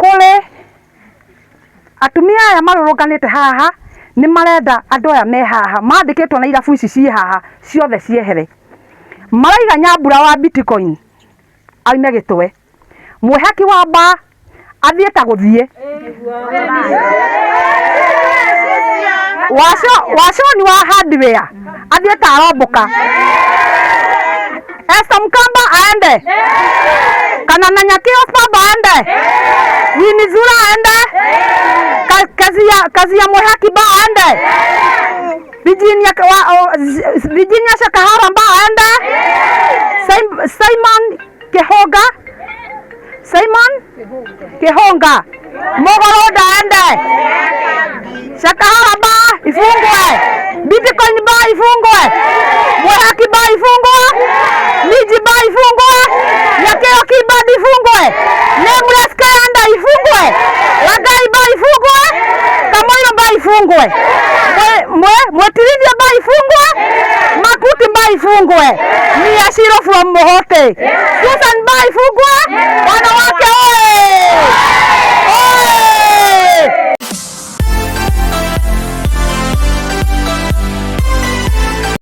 Kũrĩ atumia aya marũrũnganĩte haha nĩ marenda andũ aya me haha mandĩkĩtwo na irabu ici ciĩ haha ciothe ciehere. Maraiga Nyambura wa Bitcoin aume gĩtwe, mwĩhaki wa mbaa athiĩ ta gũthiĩ, Waconi wa hardware athiĩ ta aromboka, Esther Mkamba aende, kana na Nyakio Pub aende, Winnie Zura aende, kazi ya mwĩhaki ba aende, Virginia, Virginia Shakahara mba aende, Simon Kihonga, Simon Kihonga Mogoroda aende, Shakahara ba ifungwe, Bitcoin ba ifungwe, Mwehaki ba ifungwe, Miji ba ifungwe, Nyakeo Kibadi ifungwe, Nameless Kayanda ifungwe, Lagai ba ifungwe, Kamoiro ba ifungwe, Mwetirithia ba ifungwe, Makuti ba ifungwe, Mia Shiro from Mohote, Susan ba ifungwe, wana